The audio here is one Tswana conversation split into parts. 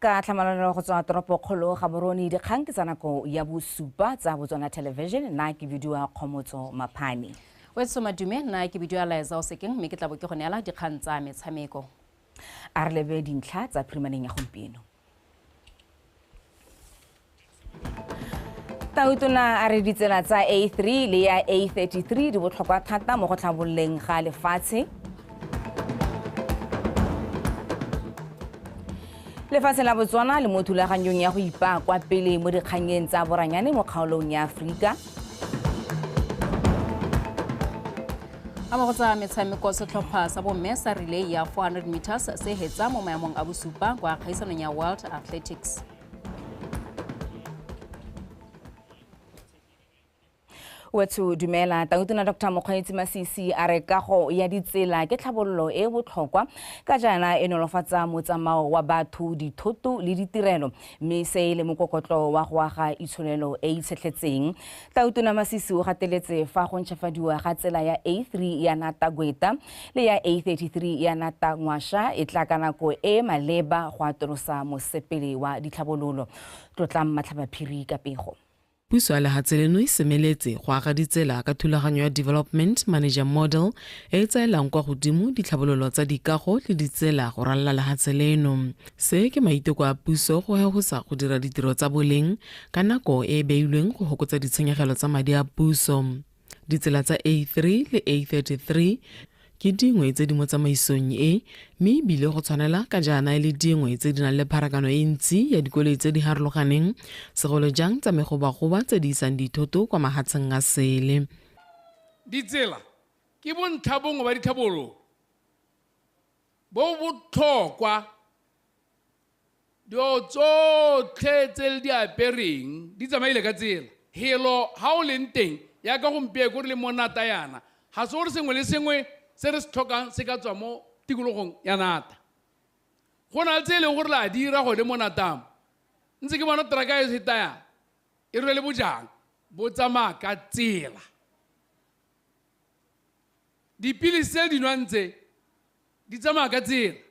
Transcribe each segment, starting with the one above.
Ka tlhamalalo go tswa toropokgolo Gaborone, dikgang ke tsa nako ya bosupa tsa Botswana Television. Nna ke bidiwa Kgomotso Maphane. Wetso Madume, nna ke bidiwa Laeza Osekeng mme ke tla bo ke go neela dikgang tsa metshameko. A re lebe dintlha tsa phirimaneng ya gompieno. Tautona a re ditsela tsa A3 le ya A33 di botlhokwa thata mo go tlhabololeng ga lefatshe. Lefatshe la Botswana le mo thulaganyong ya go ipaa kwa pele mo dikgannyeng tsa boranyane mo kgaolong ya Aforika. A mo go tsa metshameko, setlhopha sa bomme sa relay ya 400 meters se hetsa mo maemong a bosupa kwa kgaisanong ya World Athletics. Wetho dumela. Tautona Dr Mokgweetsi Masisi a re kago ya ditsela ke tlhabololo e e botlhokwa ka jaana e nolofatsa motsamao wa batho, dithoto le ditirelo, mme se e le mokokotlo wa go aga itsholelo e e itshetlhetseng. Tautona Masisi o gateletse fa go ntšhafadiwa ga tsela ya A3 ya Nata-Gweta le ya A33 ya Nata-Ngwasha e tla ka nako e e maleba go atolosa mosepele wa ditlhabololo. Tlotlang Matlhabaphiri ka pego. Puso ya lehatshe leno e semeletse go aga ditsela ka thulaganyo ya Development Manager Model e e tsaelang kwa godimo ditlhabololo tsa dikago le ditsela go ralala lehatshe leno. Se ke maiteko a puso go hehosa go dira ditiro tsa boleng ka nako e e beilweng go hokotsa ditshenyegelo tsa madi a puso. Ditsela tsa A3 le A33 ke dingwe tse di mo tsamaisong e, mme e bile go tshwanela ka jaana e le dingwe tse di nang le pharakano e ntsi ya dikoloi tse di harologaneng, segolo jang tsa megobagoba tse di isang dithoto kwa mahatsheng a sele. Ditsela ke bontlha bongwe ba ditlhabololo bo botlhokwa. Dilo tsotlhe tse le di apereng di tsamaile ka tsela. Helo ha o leng teng, yaka gompieko re le mo Nata yana, ga se gore sengwe le sengwe se re se tlhokang se ka tswa mo tikologong ya Nata. Go na le tse e leng gore le a dira gone mo Nata mo. Ntse ke bona teraka e feta yana, e rwele bojang, bo tsamaya ka tsela. Dipilisi tse le di nwang tse, di tsamaya ka tsela.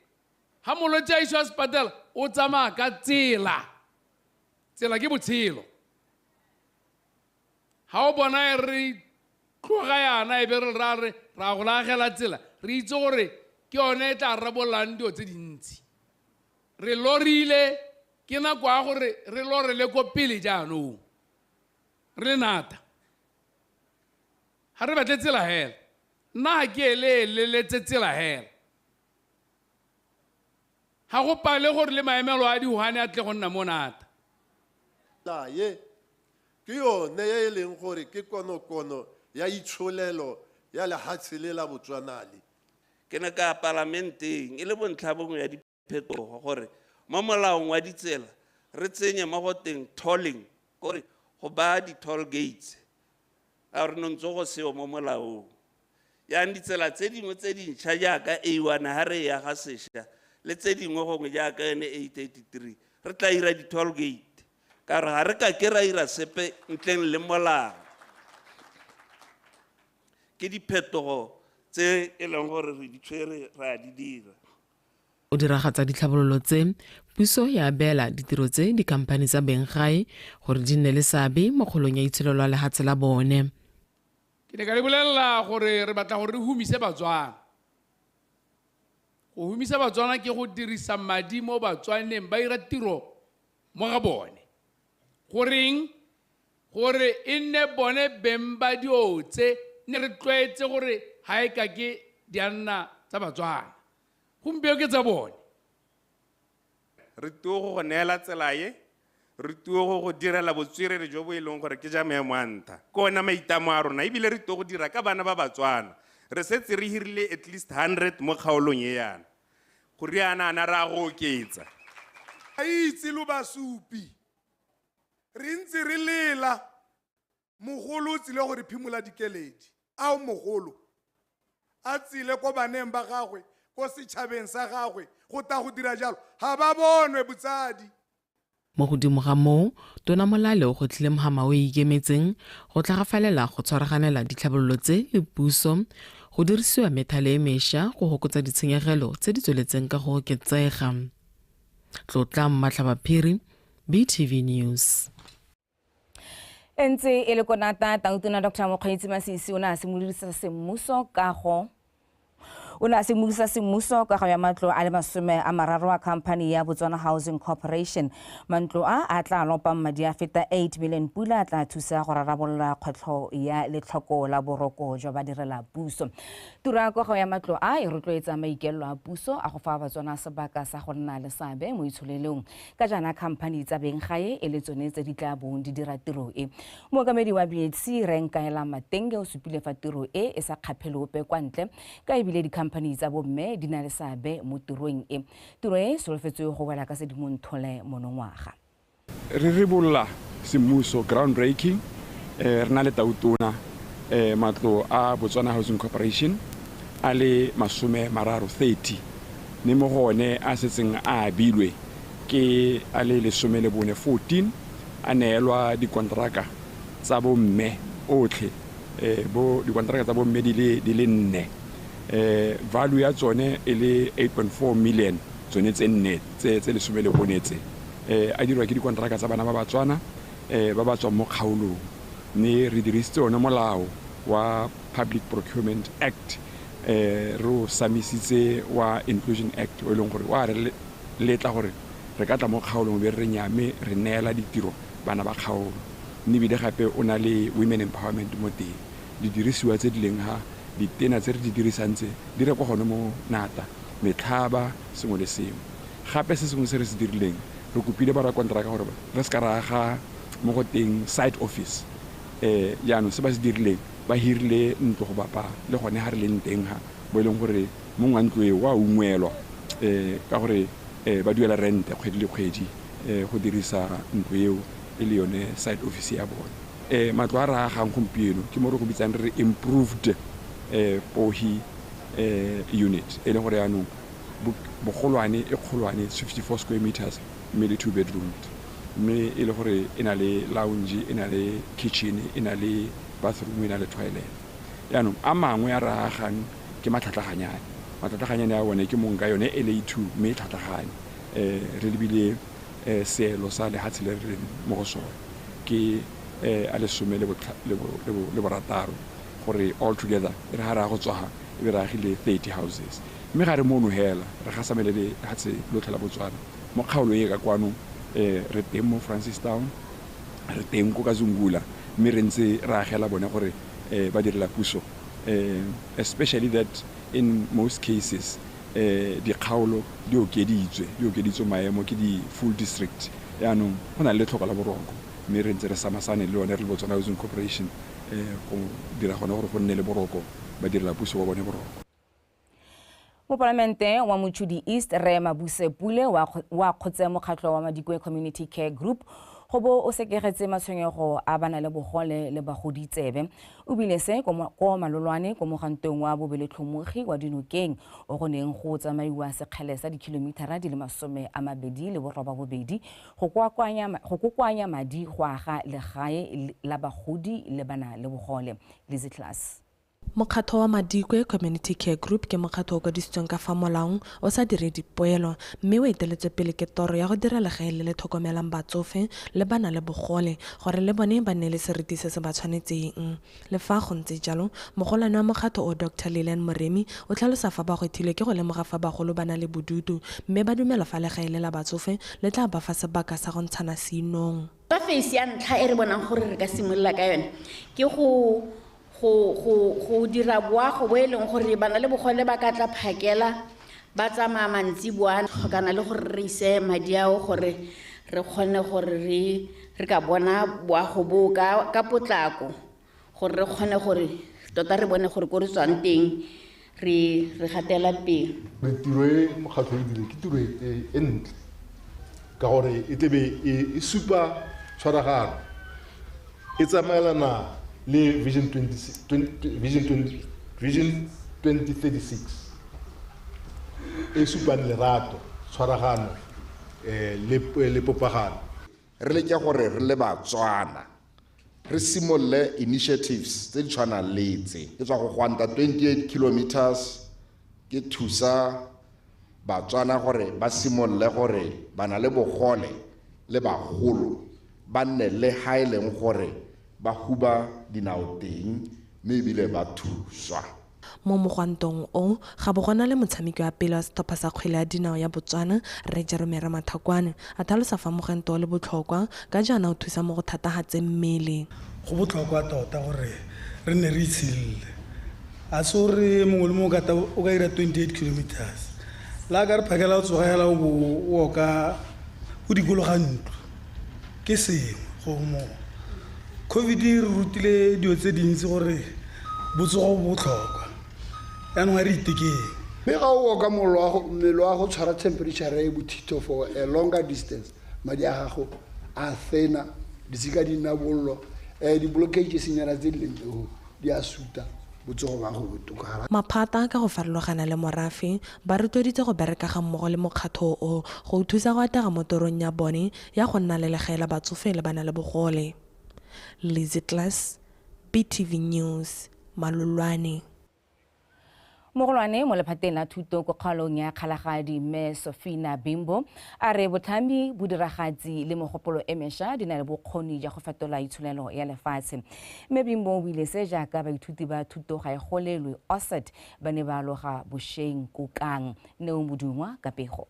Ga molwetse a isiwa sepatela, o tsamaya ka tsela. Tsela ke botshelo. Ga o bona e re tloga yana e be re ra re ra go lagela tsela, re itse gore ke yone e tla rarabololang dilo tse dintsi. Re lorile, ke nako ya gore re lorele ko pele jaanong. Re le nata. Ga re batle tsela hela. Nna ga ke eleeleletse tsela hela. Ga go pale gore le maemelo a dihwane a tle go nna mo nata. Tsela ye ke yone e e leng gore ke konokono ya itsholelo ya lehatshe le la Botswana le. Ke ne ka ya palamenteng e le bontlha bongwe ya diphetogo gore mo molaong wa ditsela re tsenye mo go teng tolling, kore go baya di-toll gates, ka gore no ntse go seo mo molaong. Yang ditsela tse dingwe tse dintšha jaaka A1 ha re e aga sešwa le tse dingwe gongwe jaaka yone A33 re tla ira di-toll gate ka gore ga re ka ke ra ira sepe ntleng le molao. Ke diphetogo tse e leng gore re di tshwere re a di dira. Go diragatsa ditlhabololo tse, puso ya abela ditiro tse dikhamphani tsa benggae gore di nne le seabe mo kgolong ya itsholelo ya lehatshe la bone. Ke ne ka le bolelela gore re batla gore re humise Batswana. Go humisa Batswana ke go dirisa madi mo Batswaneng ba ira tiro mo ga bone. Goreng? Gore e nne bone beng ba dio tse ne re tlwaetse gore ga e ka ke di a nna tsa Batswana. Gompieno ke tsa bone. Re tuo go go neela tsela ye, re tuo go go direla botswerere jo bo e leng gore ke ja maemo a ntha. Ke ona maitamo a rona, ebile re tuo go dira ka bana ba Batswana. Re setse re hirile at least 100 mo kgaolong e yana. Go riana ana re a go oketsa. A itse lo basupi, re ntse re lela, mogolo o tsile go re phimola dikeledi. Ao mogolo a tsile ko baneng ba gagwe, ko setšhabeng sa gagwe, go ta go dira jalo, ga ba bonwe botsadi. Mo godimo ga moo, Tona Molale o gwetlhile mhama o e ikemetseng go tlhagafalela go tshwaraganela ditlhabololo tse le puso go dirisiwa methale e mesha go hokotsa ditshenyegelo tse di tsweletseng ka go oketsega. Tlotla Mmatlhabaphiri, BTV News. Ntse e le konata Tautona Dr Mokgweetsi Masisi o ne a simolodisa semmuso kago o ne a simolodisa semmuso kago ya matlo a le 30 a company ya Botswana Housing Corporation. Mantlo a a tla lopang madi a feta 8 million pula a tla thusa go rarabolola kgwetlho ya letlhoko la boroko jwa badirela puso. Tiro ya kago ya matlo a e rotloetsa maikaelelo a puso a go fa Batswana sebaka sa go nna le seabe mo itsholelong ka jaana company tsa beng gae e le tsone tse di tla bong di dira tiro e. Mookamedi wa BHC Rre Nkaela Matenge o supile fa tiro e e sa kgaphele ope kwa ntle ka ebile di-company tsa bomme di na le seabe mo tirong e. Tiro e solofetswe go wela ka Sedimonthole monongwaga. Re rebolla semmuso groundbreaking, re na le tautona matlo a Botswana Housing Corporation a le 30, mme mo go one a setseng a abilwe ke a le 14, 14 a neelwa dikontraka tsa bomme otlhe, bo dikontraka tsa bomme di le 4, value ya tsone e le 8.4 million, tsone tse nne tse 14 tse a dirwa ke dikontraka tsa bana ba Batswana ba ba tswang mo kgaolong, mme re dirisitse one molao wa Public Procurement Act, re o samisitse wa Inclusion Act o e leng gore wa re letla gore re ka tla mo kgaolong be re nyame re neela ditiro bana ba kgaolo, mme ebile gape o na le women empowerment mo teng. Didirisiwa tse di leng ha ditena tse re di dirisang tse di rekwa gone mo Nata, metlhaba, sengwe le sengwe. Gape se sengwe se re se dirileng, re kopile ba rakonteraka gore re se ka ra aga mo go teng site office. Jaanong se ba se dirileng, ba hirile ntlo go bapa le gone ha re leng teng ha, bo e leng gore mongwe wa ntlo eo wa ungwelwa, ka gore ba duela rente kgwedi le kgwedi, go dirisa ntlo eo e le yone site office ya bone. Matlo a re agang gompieno ke mo re go bitsang re improved Pohi unit, e leng gore jaanong bogolwane e kgolwane 54 square meters, mme le 2 bedrooms, mme e le gore e na le lounge, e na le kitchen, e na le bathroom, e na le toilet. Jaanong a mangwe a re agang ke matlhatlaganyane, matlhatlaganyane a bone ke mong ka yone e le 2, mme e tlhatlagane. Re lebile seelo sa lehatshe le re leng mo go sone ke a 16 gore all together e re ha re ya go tswa e be re agile 30 houses. Mme ga re mono hela re gasamele lehatshe lotlhe la Botswana mo kgaolo e ka kwano, re teng mo Francistown, re teng ko Kazungula, mme re ntse re agela bone gore ba direla puso, especially that in most cases dikgaolo di okeditswe maemo ke di full district. Jaanong go na le letlhoko la boroko, mme re ntse re samasane le yone re le Botswana Housing Corporation go dira gone gore go nne le boroko, ba direla puso ba bone boroko. Mopalamente wa Mochudi East Rre Mabuse Pule wa kgotse mokgatlho wa Madikwe Community Care Group go bo o sekegetse matshwenyego a bana le bogole le bagodi tsebe. O bile se ko malolwane ko mogantong wa bobeletlhomogi wa dinokeng o go neng go tsamaiwa sekgele sa dikilomitara di le 28 go kokoanya madi go aga legae la bagodi le bana le bogole. Lizzy Class. Mokgatho wa Madikwe Community Care Group ke mokgatho o kwadisitsweng ka fa molaong o sa dire dipoelo, mme o eteletswe pele ke toro ya go dira legae le le tlhokomelang batsofe le bana le bogole gore le bone ba nne le seriti se se ba tshwanetseng. Le fa go ntse jalo, mogolwane wa mokgatho o Dr Lilian Moremi o tlhalosa fa ba gwethilwe ke go lemoga fa bagolo ba na le bodutu, mme ba dumela fa legae le la batsofe le tla ba fa sebaka sa go ntshana seinong. Ka face ya ntlha e re bonang gore re ka simolola ka yone ke go dira boago bo e leng gore bana le bogole ba ka tla phakela ba tsamaya mantsiboa, tlhokana le gore re ise madi ao gore re kgone gore re ka bona boago bo ka potlako, gore re kgone gore tota re bone gore ko re tswang teng re gatela pele. Re tiro e mokgatlho e dirile ke tiro e ntle ka gore e tlebe e supa tshwaragano, e tsamaelana le Vision 2036 e supang lerato, tshwaragano, le popagano. Re leke gore re le Batswana re simolole initiatives tse di tshwanang le tse. Ke tswa go gwanta 28 kilometers ke thusa Batswana gore ba simolole gore ba na le bogole le bagolo ba nne le ha e leng gore ba huba dinao teng mme ebile ba thuswa. Mo mogwantong o ga bo gona le motshameki wa pele wa setlhopha sa kgwele ya dinao ya Botswana, Rre Jerome Ramathakwane, a tlhalosa fa mogwanto o le botlhokwa ka jaana o thusa mo go thatahatseng mmele. Go botlhokwa tota gore re nne re itshidile, a se gore mongwe le mongwe o ka dira 28 kilometers la ka re phakela o tsogela o bo o oka o dikologa ntlo ke sengwe go mo. COVID e re rutile dilo tse dintsi gore botsogo bo botlhokwa, jaanong a re itekeng. Mme ga o oka mmele wa go tshwara temperature e bothito for a longer distance, madi a gago a thena, ditshika di nna bollo, di-blockages-nyana tse di leng teng di a suta, botsogo ba go botoka. Maphata ka go farologana le morafe ba rotloeditse go bereka ga mmogo le mokgatlho o go thusa go atlega mo torong ya bone ya go nna le legae la batsofe le bana le bogole. Lizzy Class, BTV News, Malolwane. Mogolwane mo lephateng la thuto ko kgaolong ya Kgalagadi, Mme Sofina Bimbo, a re botlhami, bodiragatsi le mogopolo e mešwa di na le bokgoni jwa go fetola itsholelo ya lefatshe. Mme Bimbo o buile se jaaka baithuti ba thuto ga e golelwe OSET ba ne ba aloga bošweng kokang. Neo Modungwa ka pego.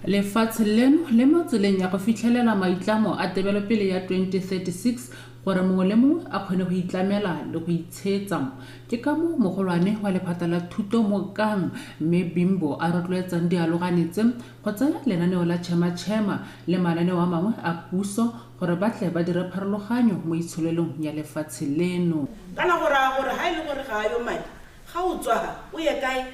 Lefatshe leno le mo tseleng ya go fitlhelela maitlamo a tebelopele ya 2036 gore mongwe le mongwe a kgone go itlamela le go itshetsa. Ke ka moo mogolwane wa lephata la thuto mo Kang, mme Bimbo, a rotloetsang dialogane tse go tsaya lenaneo la Chema-Chema le mananeo a mangwe a puso gore ba tle ba dire pharologanyo mo itsholelong ya lefatshe leno. Kana go raya gore ha e le gore ga a yo madi, ga o tswa o ye kae?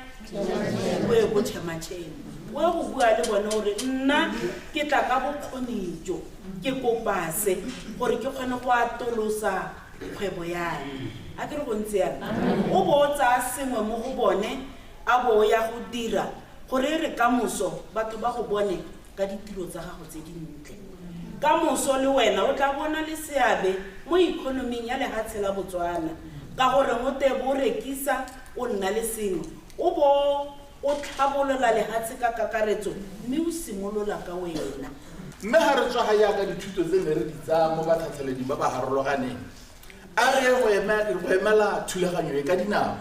O ye ko Chema-Chema. O ye go bua le bone gore nna ke tla ka bokgoni jo, ke kopa se gore ke kgone go atolosa kgwebo ya me. A ke re go ntse yana? O bo o tsaya sengwe mo go bone, a bo o ya go dira gore e re ka moso batho ba go bone ka ditiro tsa gago tse dintle. Ka moso le wena o tla bona le seabe mo economing ya lehatshe la Botswana, ka gore mo teng o rekisa o nna le sengwe, o bo o tlhabolola lehatshe ka kakaretso mme o simolola ka wena. Mme ha re tswa ga yaka dithuto tse ne re di tsaya mo batlhatlheleding ba ba harologaneng, a re ye go emela thulaganyo e ka dinao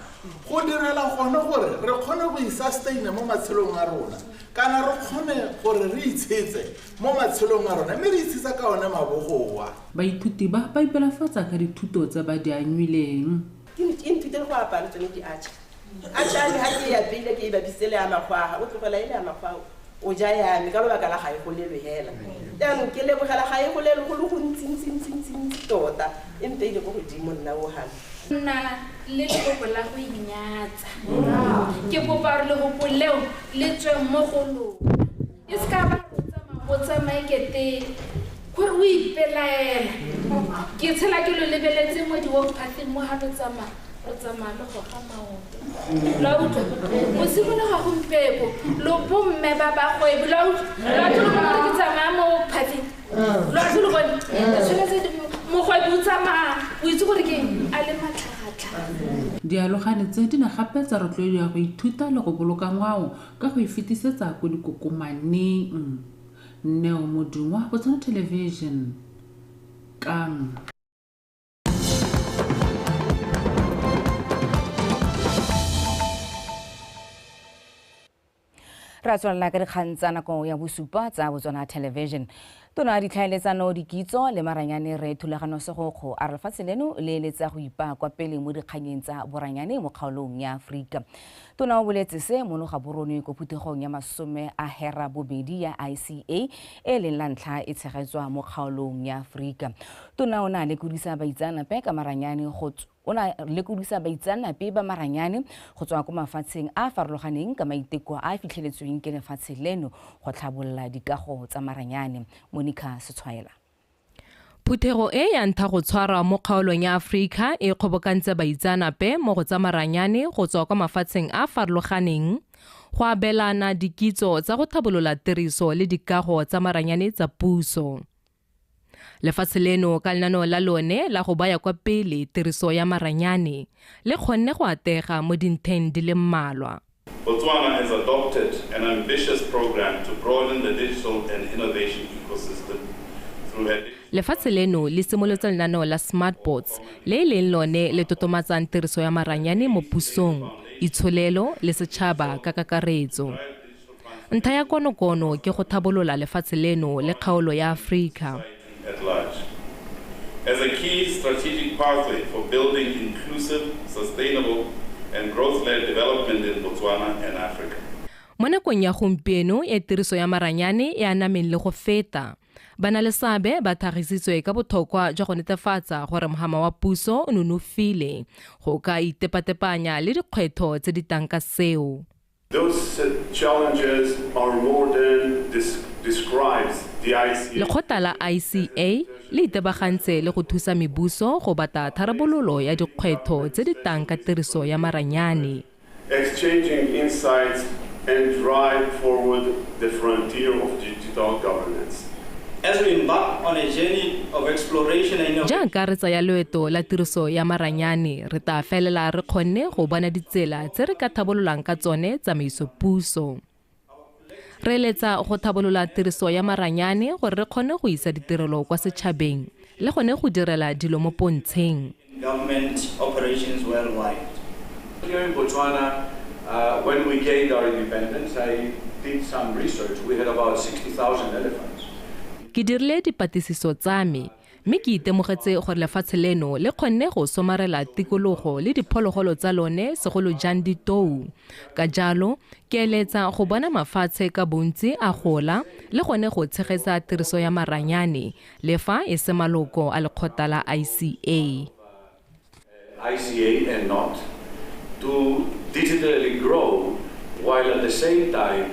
go direla gone gore re kgone go i-sustaina mo matshelong a rona, kana re kgone gore re itshetse mo matshelong a rona, mme re itshetsa ka one mabogoa. Baithuti ba ba ipelafatsa ka dithuto tse ba di anywileng. Ke nthutile go apara tsone di-atjha. Atjha le ha ke ya pele ke e bapisitse le ya makgwaa, o tlogela e le ya makgwaa, o ja ya me ka lobaka la ga e golelwe hela. Jaanong ke lebogela ga e golelwe go le gontsi-ntsi-ntsi-ntsi tota, e mpe ile ko godimo nna o gana. Nna le lehoko la go inyatsa. Ke kopa gore lehoko leo le tswe mo go lona. E se ka ba o tsamaya ekete gore o ipelaela. Ke tshela ke lo lebeletse mo di-walk path-eng mo ha lo tsamaya, o tsamaya le goga maoto. Lo a utlwa? O simologa gompieko, lo bomme ba bagwebi, lo a utlwa? Lo a tlhole bona gore ke tsamaya mo walk path-eng? Lo a tlhole bone? Ke tshwanetse mogwebi o tsamaya, o itse gore ke eng? A le matlhagatlhaga. Dialogane tse di ne gape tsa rotloediwa go ithuta le go boloka ngwao ka go e fetisetsa ko dikokomaneng. Neo Modungwa, Botswana Television, Kang. Ra tswelela ka dikgang tsa nako ya bosupa tsa Botswana Television. Tona ya ditlhaeletsano, dikitso le maranyane re Thulagano Segokgo a re lefatshe leno le eletsa go ipaa kwa pele mo dikganyeng tsa boranyane mo kgaolong ya Aforika. Tona o boletse se mono Gaborone ko phuthegong ya 78 ya ICA e leng la ntlha e tshegetswa mo kgaolong ya Aforika. Tona o ne a lekodisa baitseanape ka maranyane go o ne a lekodisa baitseanape ba maranyane go tswa ko mafatsheng a a farologaneng ka maiteko a a fitlheletsweng ke lefatshe leno go tlhabolola dikago tsa maranyane. Monica Setshwaela. Phuthego e ya ntlha go tshwarwa mo kgaolong ya Aforika e kgobokantse baitseanape mo go tsa maranyane go tswa kwa mafatsheng a a farologaneng go abelana dikitso tsa go tlhabolola tiriso le dikago tsa maranyane tsa puso. Lefatshe leno ka lenaneo la lone la go baya kwa pele tiriso ya maranyane le kgonne go atega mo dintlheng di le mmalwa. Botswana has adopted an ambitious program to broaden the digital and innovation ecosystem through a Lefatshe leno le simolotse lenaneo la Smartboards le e leng lone le totomatsang tiriso ya maranyane mo pusong, itsholelo le setšhaba ka kakaretso. Ntlha ya konokono ke go thabolola lefatshe leno le kgaolo ya Aforika. at large. As a key strategic pathway for building inclusive, sustainable, and growth-led development in Botswana and Africa. Mo nakong ya gompieno e tiriso ya maranyane e anameng le go feta, banaleseabe ba thagisitswe ka botlhokwa jwa go netefatsa gore mohama wa puso o nonofile go ka itepatepanya le dikgwetlho tse di tang ka seo. Those challenges are more than describes the ICA. Lekgotla la ICA le itebagantse le go thusa mebuso go batla tharabololo ya dikgwetlho tse di tang ka tiriso ya maranyane. Exchanging insights and drive forward the frontier of digital governance. As we embark on a journey of exploration and innovation, Jaaka re tsaya loeto la tiriso ya maranyane, re tla felela re kgonne go bona ditsela tse re ka thabololang ka tsone tsamaisopuso. Re eletsa go thabolola tiriso ya maranyane gore re kgone go isa ditirelo kwa setšhabeng le gone go direla dilo mo pontsheng. government operations worldwide. Here in Botswana, when we gained our independence, I did some research. We had about 60,000 elephants. Ke dirile dipatlisiso tsa me mme ke itemogetse gore lefatshe leno le kgonne go somarela tikologo le diphologolo tsa lone segolo jang ditou. Ka jalo, ke eletsa go bona mafatshe ka bontsi a gola le gone go tshegetsa tiriso ya maranyane le fa e se maloko a lekgotla la ICA. ICA and not to digitally grow while at the same time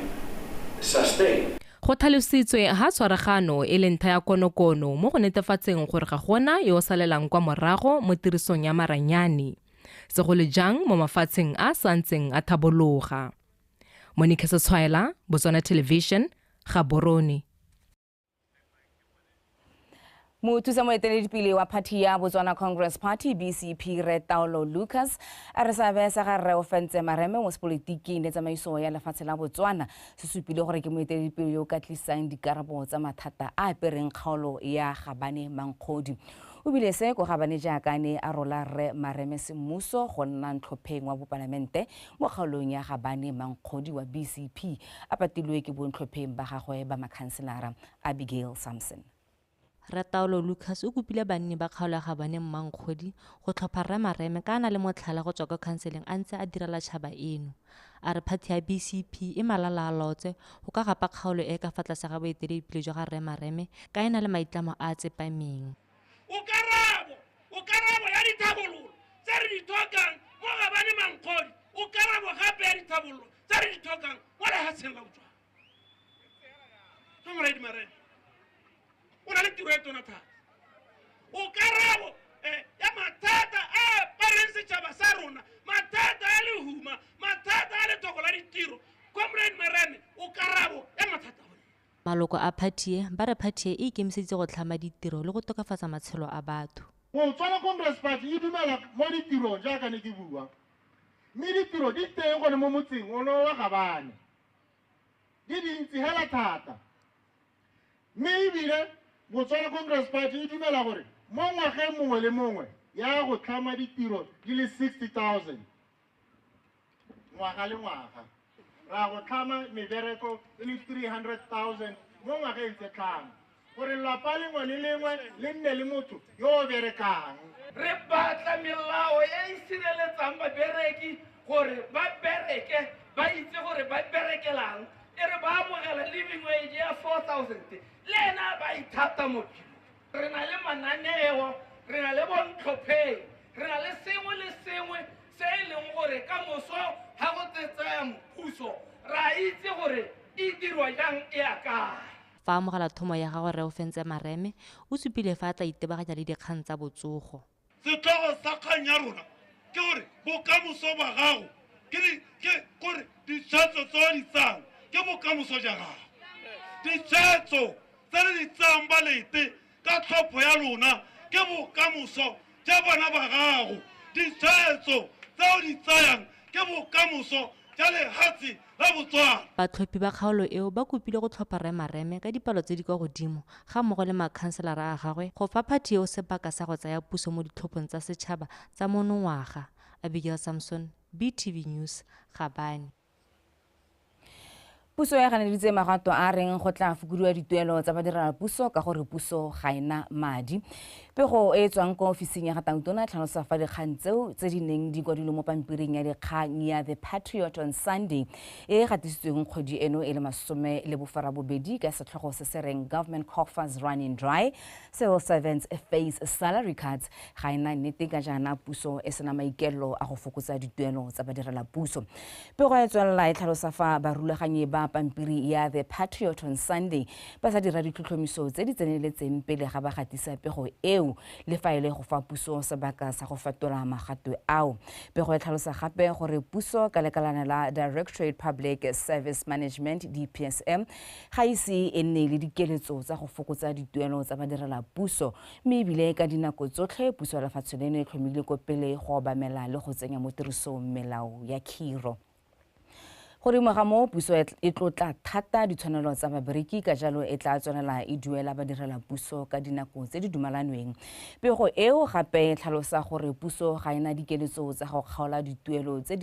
sustain. Go tlhalositswe ha tshwaragano e le ntlha ya konokono mo go netefatseng gore ga gona yo o salelang kwa morago mo tirisong ya maranyane, segolo jang mo mafatsheng a a santseng a thabologa. Monica Setshwaela, Botswana Television, Gaborone. Mothusa moeteledipele wa phathi ya Botswana Congress Party BCP Rre Taolo Lucas a re seabe sa ga Rre Ofentse Mareme mo sepolotiking le tsamaiso ya lefatshe la Botswana se supile gore ke moeteledipele yo o ka tlisang dikarabo tsa mathata a apereng kgaolo ya Gabane Mankgodi. O bile se ko Gabane jaaka ne a rola Rre Mareme semmuso go nna ntlhopheng wa bopalamente mo kgaolong ya Gabane Mankgodi wa BCP a patilwe ke bontlhopheng ba gagwe ba makhanselara Abigail Samson. Rre Taolo Lucas o kopile banni ba kgaolo ya Gabane Mankgodi go tlhopha Rre Mareme ka a na le motlhala go tswa kwa khanseleng a ntse a direla tšhaba eno. A re phathi ya BCP e malala a laotse go ka gapa kgaolo e ka fa tlase ga boeteledipele jwa ga Rre Mareme ka e na le maitlamo a a tsepameng. O karabo ya dithabololo tse re di tlhokang mo Gabane Mankgodi, o karabo gape ya dithabololo tse re di tlhokang mo lefatsheng la Botswana. Comrade Mareme, o na le tiro e tona thata. O karabo ya mathata a apareng setšhaba sa rona, mathata a lehuma, mathata a lethoko la ditiro. Comrade Mareme, o karabo ya mathata a bone. Maloko a phathi e ba re phathi e e ikemiseditse go tlhama ditiro le go tokafatsa matshelo a batho. Botswana Congress Party e dumela mo ditirong jaaka ne ke bua, mme ditiro di teng gone mo motseng ono wa Gabane, di dintsi hela thata. Mme ebile Botswana Congress Party e dumela gore mo ngwageng mongwe le mongwe ya go tlhama ditiro di le 60,000 ngwaga le ngwaga, ra go tlhama mebereko e le 300,000 mo ngwageng tse tlhano, gore lelapa lengwe le lengwe le nne le motho yo o berekang. Re batla melao e e sireletsang babereki gore ba bereke, ba itse gore ba berekelang. E re ba amogela living wage ya 4,000, le ena ba ithata mo phelo. Re na le mananeo, re na le bontlhopheng, re na le sengwe le sengwe se e leng gore ka moso ga go tsaya puso ra itse gore e dirwa jang e ya kae. Fa amogela thomo ya gagwe Rre Ofentse Mareme o supile fa a tla itebaganya le dikgang tsa botsogo. Setlhogo sa kgang ya rona ke gore bokamoso ba gago ke gore ditshwetso tse o di tsayang ke bokamoso ja gago. Ditshwetso tse re di tsayang balete ka tlhopho ya lona ke bokamoso ja bana ba gago. Ditshwetso tse o di tsayang ke bokamoso tša lehatshe la Botswana. Batlhophi ba kgaolo eo ba kopile go tlhopha Rre Mareme ka dipalo tse di kwa godimo ga mmogo le makhanselara a gagwe go fa phathi eo sebaka sa go tsaya puso mo ditlhophong tsa setšhaba tsa monongwaga. Abigail Samson, BTV News, Gabane. Puso ya ganeditse magato a reng go tla fokodiwa dituelo tsa badirelapuso ka gore puso ga ena madi. Pego e tswang kwa ofising ya ga Tautona tlhalosa fa dikgang tseo tse di neng di kwadilwe mo pampiring ya dikgang ya The Patriot on Sunday e gatisitsweng kgwedi eno e le 18 ka setlhogo se se reng Government Coffers Running Dry, Civil Servants Face Salary Cuts ga ena nnete ka jaana puso e sena maikaelelo a go fokotsa dituelo tsa badirelapuso. Pego e tswelela e tlhalosa fa barulaganyi ba pampiri ya The Patriot on Sunday ba sa dira ditlhotlhomiso tse di tseneletseng pele ga ba gatisa pego eo le fa e le go fa puso sebaka sa go fetola magato ao. Pego e tlhalosa gape gore puso ka lekalana la Directorate Public Service Management DPSM ga ise e nne le dikeletso tsa go fokotsa dituelo tsa badirela puso, mme ebile ka dinako tsotlhe puso ya lefatshe leno e tlhomile ko pele go obamela le go tsenya mo tirisong melao ya khiro. Godimo ga moo puso e tlotla thata ditshwanelo tsa babereki, ka jalo e tla tswelela e duela badirela puso ka dinako tse di dumalanweng. Pego eo gape e tlhalosa gore puso ga ena dikeletso tsa go kgaola dituelo tse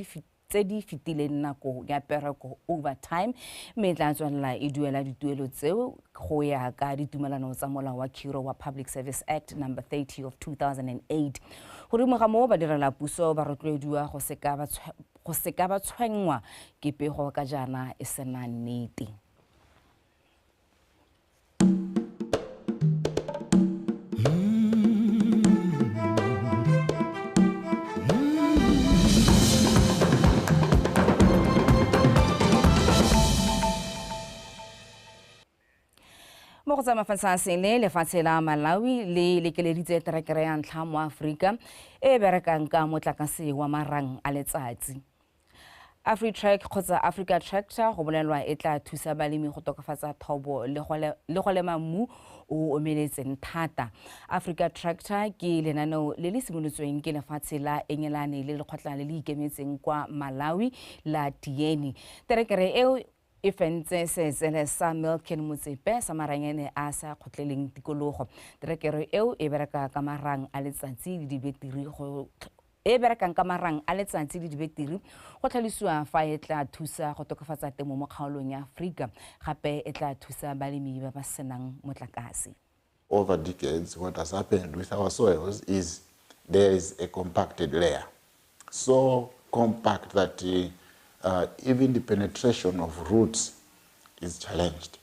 di fetileng nako ya pereko overtime, mme e tla tswelela e duela dituelo tseo go ya ka ditumelano tsa molao wa khiro wa Public Service Act number 30 of 2008. Godimo ga moo badirela puso ba rotloediwa go seka ba tshwenngwa ke pego ka jaana e sena nnete. Mo go tsa mafatshe a sele, lefatshe la Malawi le lekeleditse terekere ya ntlha mo Aforika e berekang ka motlakase wa marang a letsatsi. AfriTrack kgotsa Africa Tractor go bolelwa e tla thusa balemi go tokafatsa thobo le go lema mmu o omeletseng thata. Africa Tractor ke lenaneo le le simolotsweng ke lefatshe la Engelane le lekgotla le le ikemetseng kwa Malawi la Tieni. Terekere eo e fentse setsele sa Milken Motsepe sa maranyane a sa kgotleleng tikologo. Terekere eo e bereka ka marang a letsatsi le dibetiri go e berekang ka marang a letsatsi le dibetiri go tlhalosiwa fa e tla thusa go tokafatsa temo mo kgaolong ya Aforika, gape e tla thusa balemi ba ba senang motlakase. Over decades, what has happened with our soils is there is a compacted layer, so compact that even the penetration of roots is challenged.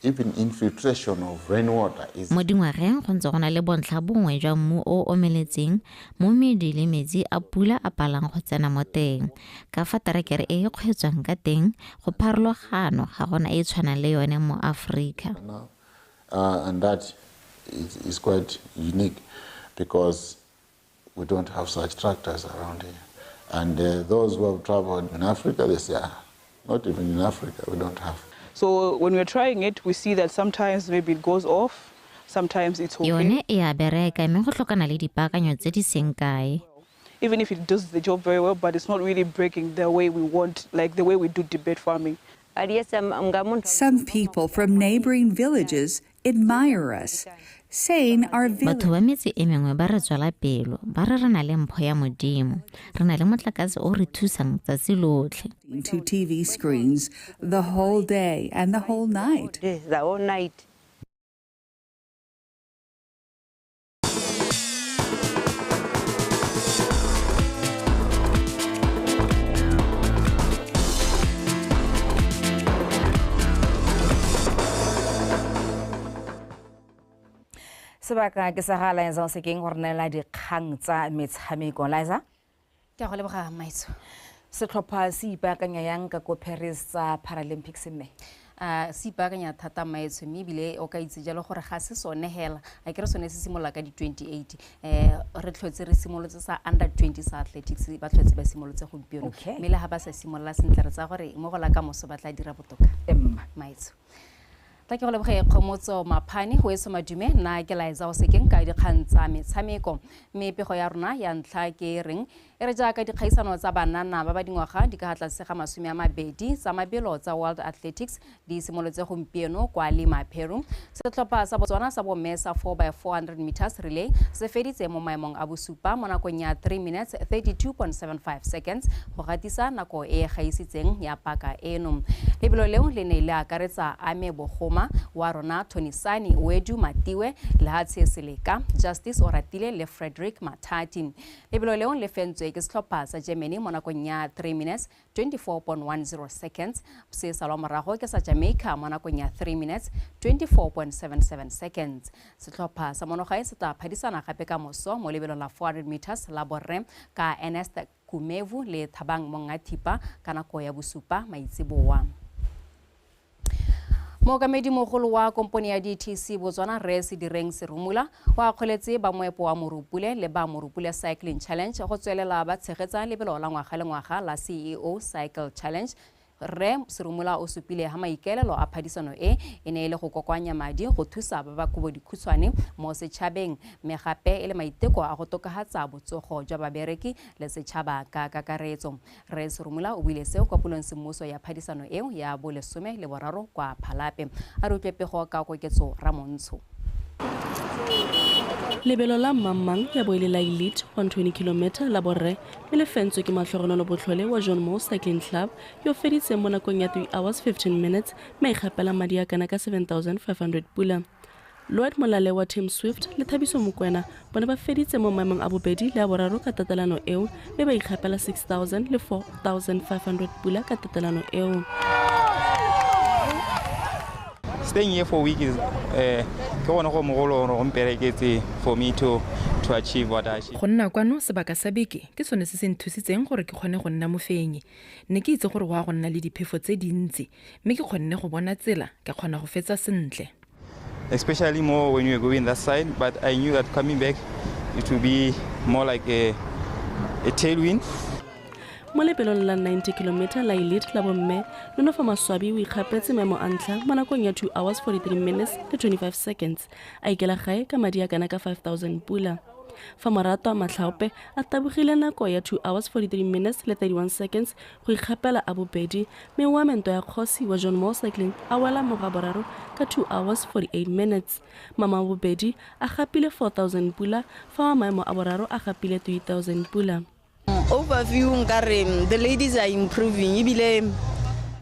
Even infiltration of rainwater is. Mo dingwageng go ntse go na le bontlha bongwe jwa mmu o omeletseng mo medi le metsi a pula a palang go tsena mo teng. Ka fa terekere e e kgweetswang ka teng go pharologano ga gona e tshwanang le yone mo Aforika. And that is quite unique because we don't have such tractors around here. And those who have traveled in Africa, they say, not even in Africa, we don't have. So when we're trying it, we see that sometimes maybe it goes off, sometimes it's okay. Yone e a bereka mme go tlhokana le dipaakanyo tse di seng kae. Even if it does the job very well, but it's not really breaking the way we want, like the way we do debate farming. Some people from neighboring villages admire us, saying our village. Batho ba metse e mengwe ba re tswela pelo, ba re re na le mpho ya Modimo, re na le motlakase o re thusang tsatsi lotlhe. To TV screens the whole day and the whole night. The whole night. Sebaka ke sa ga Liza o sekeng go re neela dikgang tsa metshameko. Liza? Ke a go leboga Maitso. Setlhopha se ipaakanya yang ka ko Paris tsa Paralympics mme? Se ipaakanya thata Maitso, mme ebile o ka itse jalo gore ga se sone hela, a kere sone se simolola ka di-28. Re tlhotse re simolotse sa under 20 sa athletics, ba tlhotse ba simolotse gompieno. Mme le ga ba sa simolola sentle, re tsaya gore mo go la ka moso ba tla dira botoka. Maitso. Tla ke go leboge Kgomotso Maphane go eso madume nna ke laetsa o sekeng ka dikgang tsa metshameko. Mme pego ya rona ya ntlha ke reng e re jaaka dikgaisano tsa banana ba ba dingwaga di ka tlase ga 20 tsa mabelo tsa World Athletics di simolotse gompieno kwa Lima, Peru. Setlhopha sa Botswana sa bomme sa 4x400 meters relay se feditse mo maemong a bosupa mo nakong ya 3 minutes 32.75 seconds go gatisa nako e e gaisitseng ya paka eno. Lebelo leo le ne le akaretsa Ame Bogoma wa rona, Tonisani Wedu Matiwe, Lehatshe Seleka, Justice Oratile le Frederick Mathati. Lebelo leo le fentswe ke setlhopha sa Germany mo nakong ya 3 minutes 24.10 seconds, se salwa morago ke sa Jamaica mo nakong ya 3 minutes 24.77 seconds. Setlhopha sa monogae se tla phadisana gape ka moso mo lebelong la 400 meters la borre ka Ernest Kumevu le Thabang Mongathipa ka nako ya 7 maitseboa. Mookamedi mogolo wa kompone ya DTC Botswana Rre Sedireng Serumula o akgoletse ba moepo wa Morupule le ba Morupule Cycling Challenge go tswelela ba tshegetsa lebelo la ngwaga le ngwaga la CEO Cycle Challenge. Rre Serumula o supile ha maikaelelo a phadisano e e ne e le go kokoanya madi go thusa ba ba kobo dikhutshwane mo setšhabeng, mme gape e le maiteko a go tokafatsa botsogo jwa babereki le setšhaba ka kakaretso. Rre Serumula o buile seo kwa pulong semmuso ya phadisano eo ya bo 13 kwa Phalape. A re utlwe pego ka Koketso Ramontsho. Lebelo la Mmang ya bo e le la Elite 120 km la borre mme le fentswe ke Matlhogonolo Botlhole wa John Moore Cycling Club yo feditseng mo nakong ya 3 hours 15 minutes mme a ikgapela madi a kana ka 7500 pula. Lloyd Molale wa Team Swift le Thabiso Mokwena bone ba feditse mo maemong a bobedi le a boraro ka tatelano eo mme ba ikgapela 6000 le 4500 pula ka tatelano eo. Staying here for a week is for me to achieve what I achieved. Go nna kwano sebaka sa beke ke sone se se nthusitseng gore ke kgone go nna mofenyi. Ne ke itse gore go a go nna le diphefo tse dintsi, mme ke kgonne go bona tsela ka kgona go fetsa sentle. Especially more when you go in that side, but I knew that coming back it will be more like a tailwind. Mo lebelong la 90 km la Elite la bomme, Nonofa Maswabi o ikgapetse maemo a ntlha mo nakong ya 2 hours 43 minutes le 25 seconds, a ikela gae ka madi a kana ka 5000 pula. Fa Moratwa Matlhaope a tabogile nako ya 2 hours 43 minutes le 31 seconds go ikgapela a bobedi, mme wa mento ya kgosi wa John Moore Cycling a wela mo ga boraro ka 2 hours 48 minutes. Mama wa bobedi a gapile 4000 pula, fa wa maemo a boraro a gapile 3000 pula. Overview nkare the ladies are improving ebile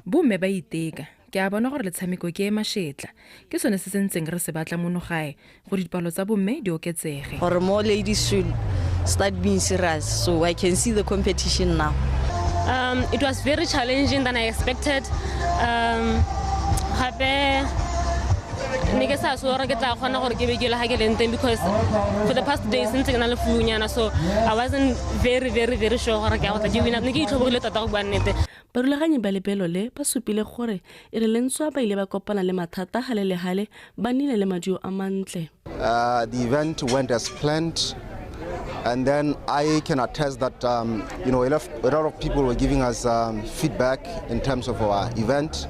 bomme ba iteka. Ke a bona gore letshameko ke e mashetla, ke sone se se ntseng re se batla mono gae gore dipalo tsa bomme di oketsege. Gore more ladies should start being serious, so I can see the competition now. It was very challenging than I expected. Gape ne ke sa sure ke tla kgona gore ke be ke le ha ke leng teng because for the past days ntse ke na le flu-nyana, so I wasn't very very very sure gore ke a go tla ke wina. Ne ke itlhobogile tota go bua nnete. Barulaganyi ba lebelo le ba supile gore e re lentswa ba ile ba kopana le mathata hale le hale ba nnile le maduo a mantle. The event went as planned, and then I can attest that you know, a lot of people were giving us feedback in terms of our event,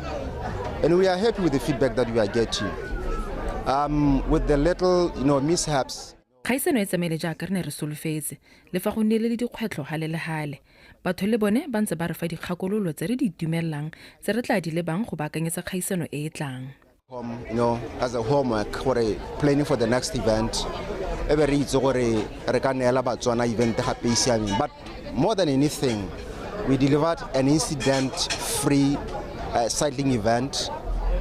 and we are happy with the feedback that we are getting. With the little, you know, mishaps. Kgaisano e tsamaile jaaka re ne re solofetse, le fa go nnile le dikgwetlho hale le hale. Batho le bone ba ntse ba re fa dikgakololo tse re di itumellang tse re tla di lebang go baakanyetsa kgaisano e e tlang. You know, as a homework gore planning for the next event, e be re itse gore re ka neela Batswana event gape e siameng. But more than anything, we delivered an incident-free cycling event.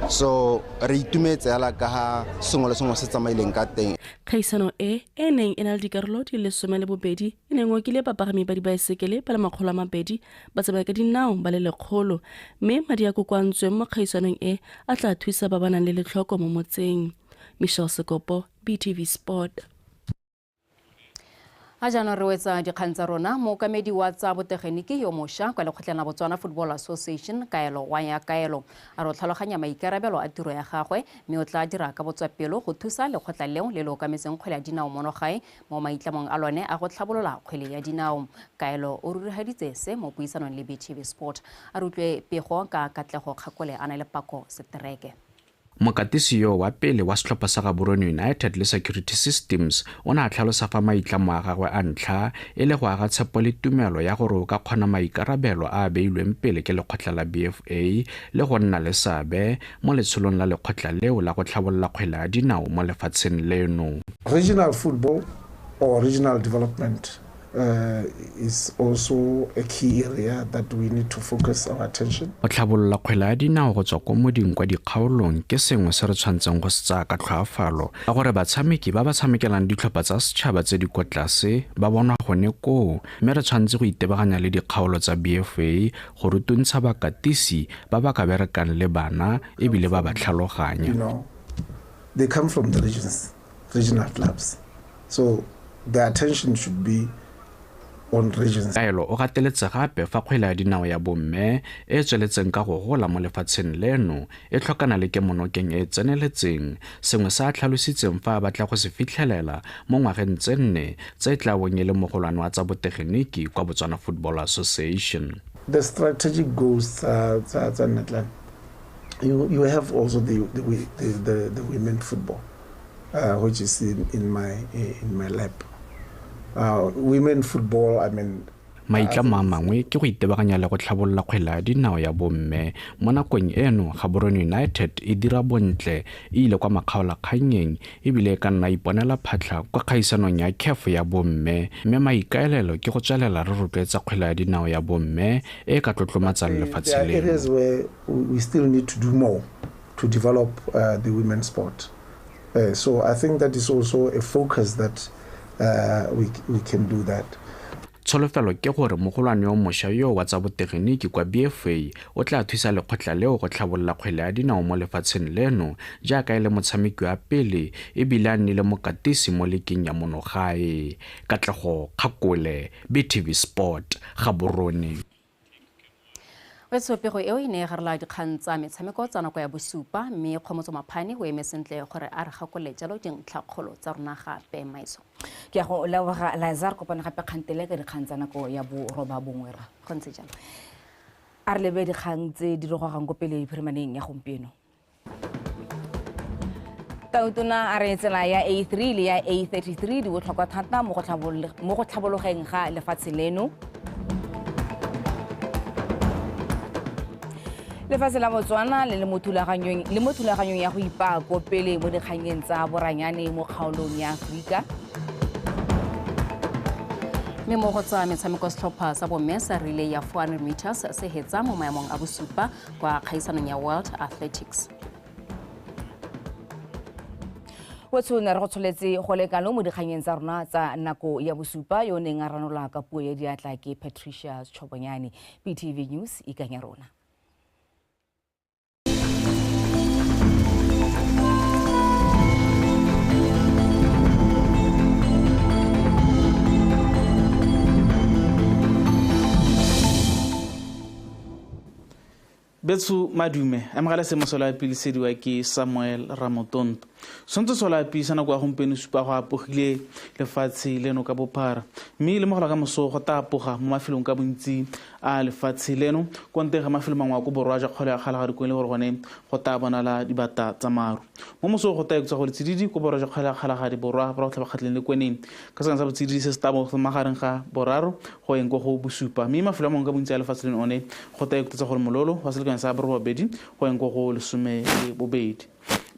So re itumetse hela ka ha sengwe le sengwe se tsamaileng ka teng. Kgaisano e e neng e na le dikarolo di le 12 e neng okile bapagami ba dibaesekele ba le 200 ba tsamaya ka dinao ba le 100, mme madi a kokoantsweng mo kgaisanong e a tla thusa ba ba nang le letlhoko mo motseng. Michelle Sekopo, BTV Sport. A jaanong re wetsa dikgang tsa rona. Mookamedi wa tsa botegeniki yo mošwa kwa lekgotleng la Botswana Football Association, Kaelo wa ya Kaelo, a re o tlhaloganya maikarabelo a tiro ya gagwe mme o tla dira ka botswapelo go thusa lekgotla leo le le okametseng kgwele ya dinao mono gae mo maitlamong a lone a go tlhabolola kgwele ya dinao. Kaelo o rurihaditse se mo puisanong le BTV Sport. A re utlwe pego ka Katlego Kgakole a na le Pako Setereke. Mokatisi yo wa pele wa setlhopha sa Gaborone United le Security Systems o ne a tlhalosa fa maitlamo a gagwe a ntlha e le go aga tshepo le tumelo ya gore o ka kgona maikarabelo a a beilweng pele ke lekgotla la BFA le go nna le seabe mo letsholong la lekgotla leo la go tlhabolola kgwele ya dinao mo lefatsheng leno. Regional football or regional development is also a key area that we need to focus our attention. Go tlhabolola kgwele ya dinao go tswa ko moding kwa dikgaolong ke sengwe se re tshwanetseng go se tsaya ka tlhoafalo ka gore batshameki ba ba tshamekelang ditlhopha tsa setšhaba tse di kwa tlase ba bonwa gone koo, mme re tshwanetse go itebaganya le dikgaolo tsa BFA go rutuntsha bakatisi ba ba ka berekang le bana ebile ba ba tlhaloganya. They come from the regions, regional clubs. So the attention should be on regions. Kaelo o gateletse gape fa kgwele ya dinao ya bomme e tsweletseng ka go gola mo lefatsheng leno e tlhokana le kemonokeng e tseneletseng, sengwe se a tlhalositseng fa a batla go se fitlhelela mo ngwageng tse 4 tse tla bong e le mogolwane wa tsa botegeniki kwa Botswana Football Association. The strategic goals tsa Netland, you have also the women football, which is in my lap. Women football, I mean, Maitlamo a mangwe ke go itebaganya le go tlhabolola kgwele ya dinao ya bomme. Mo nakong eno Gaborone United e dira bontle, e ile kwa makgaolakgannyeng ebile e ka nna iponela phatlha kwa kgaisanong ya CAF ya bomme, mme maikaelelo ke go tswelela re rotloetsa kgwele ya dinao ya bomme e ka tlotlomatsang lefatshe leno. There are areas where we still need to do more to develop the women's sport. So I think that is also a focus that we can do that. Tsholofelo ke gore mogolwane yo mošwa yo wa tsa botegeniki kwa BFA o tla thusa lekgotla leo go tlhabolola kgwele ya dinao mo lefatsheng leno jaaka e le motshameki wa pele ebile a nnile mokatisi mo leking ya monogae. Katlego Kgakole, BTV Sport, Gaborone. Wetshopego eo e ne e garela dikgang tsa metshameko tsa nako ya bosupa, mme Kgomotso Maphane o eme sentle gore a re gakole jalo dintlhakgolo tsa rona gape maiso. Ke a go leboga Lazar, kopana gape kgantele ka dikgang tsa nako ya borobabongwe ra. Go ntse jalo. A re lebe dikgang tse di rogogang ko pele phirimaneng ya gompieno. Tautona a re tsela ya A3 le ya A33 di botlhokwa thata mo go tlhabologeng ga lefatshe leno. Lefatshe la Botswana le mo thulaganyong ya go ipaako pele mo dikganyeng tsa boranyane mo kgaolong ya Aforika. Mme mo go tsa metshameko setlhopha sa bomme sa relay ya 400 meters se hetsa mo maemong a bosupa kwa kgaisanong ya World Athletics. Wetso ne re go tsholetse go le kalo mo dikganyeng tsa rona tsa nako ya bosupa, yo neng a ranola ka puo ya diatla ke Patricia Tshobonyane. BTV News ikanya rona. Betsu madume amogela se mosola pele sediwa ke Samuel Ramotonto. Sontse sola pele sa nako ya gompieno supa go apogile lefatshe leno ka bophara, mme le mogala ka moso go ta apoga mo mafelong ka bontsi a lefatshe leno konte ga mafelo mangwe a ko borwa jwa kgole ya Kgalagadi le gore gone go ta bonala dibata tsa maru. Mo moso go ta ekutsa go letsididi ko borwa jwa kgole ya Kgalagadi borwa ba go tlhaba kgatleng le kweneng ka sengwe sa botsididi se se tabo magareng ga boraro go eng go go bosupa, mme mafelo a mangwe ka bontsi a lefatshe leno one go ta ekutsa gore mololo wa selekane sa borobabedi go eng go go 12.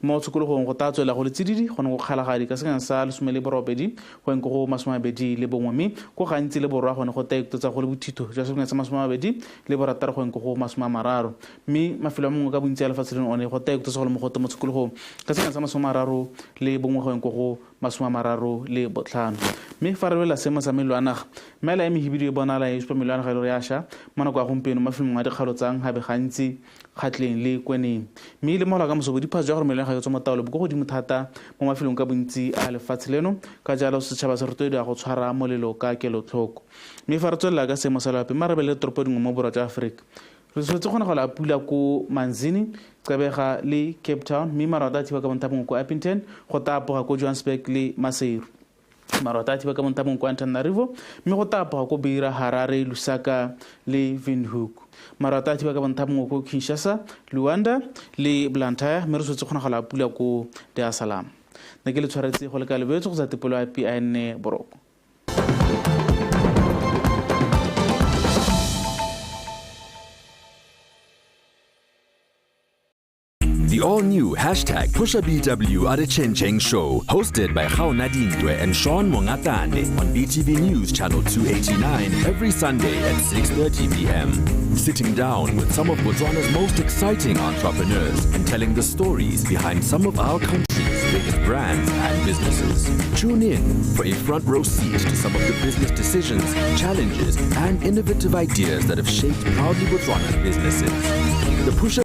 Mo tshokologong go ta tswela go letsididi gone go Kgalagadi ka sekang sa 18 go eng go 21, mme ko gantsi le borwa gone go ta ekutsa go le bothito jwa sekang sa 26 go eng go 30, mme mafelo a mangwe ka bontsi a lefatshe leno one go ta ekutsa go le mogote mo tshokologong ka sekang sa 31 go eng go 35. Mme fa re lela seemo sa mello a naga, mela e mehibidu e bonala e supa mello a naga e le gore ya ša mo nako ya gompieno mafelong a dikgalo tsa Nkgabe gantsi Kgatleng le Kweneng. Mme le mogola ka moso bodiphatsa jwa gore mello ya naga e tswa mo taolo bo ko godimo thata mo mafelong ka bontsi a lefatshe leno, ka jalo setšhaba se rotloediwa go tshwara molelo ka kelotlhoko. Mme fa re tswelela ka seemo sa loapi, mme re bele toropo dingwe mo borwa jwa Aforika, re tshwanetse go kgonagala pula ko Manzini, Gqeberha le Cape Town, mme maru a tla thiba ka bontlha bongwe ko Upington, go tla apoga ko Johannesburg le Maseru. Maru a tla thiba ka bontlha bongwe kwa Antananarivo, mme go tapoga ko Beira, Harare, Lusaka le Windhoek. Maru a tla thiba ka bontlha bongwe ko Kinshasa, Luanda le Blantyre, mme re tshwetse kgonagalo ya pula ko Dar es Salaam. Ne ke le tshwaretse go leka lebetse go tsa tepolo ya PIN boroko. The all-new hashtag PushaBW Adechencheng Show, hosted by Gaona Dintwe and Sean Mongatane on BTV News Channel 289 every Sunday at 6:30 p.m. Sitting down with some of Botswana's most exciting entrepreneurs and telling the stories behind some of our country's biggest brands and businesses. Tune in for a front row seat to some of the business decisions, challenges, and innovative ideas that have shaped proudly Botswana's businesses. The Pusha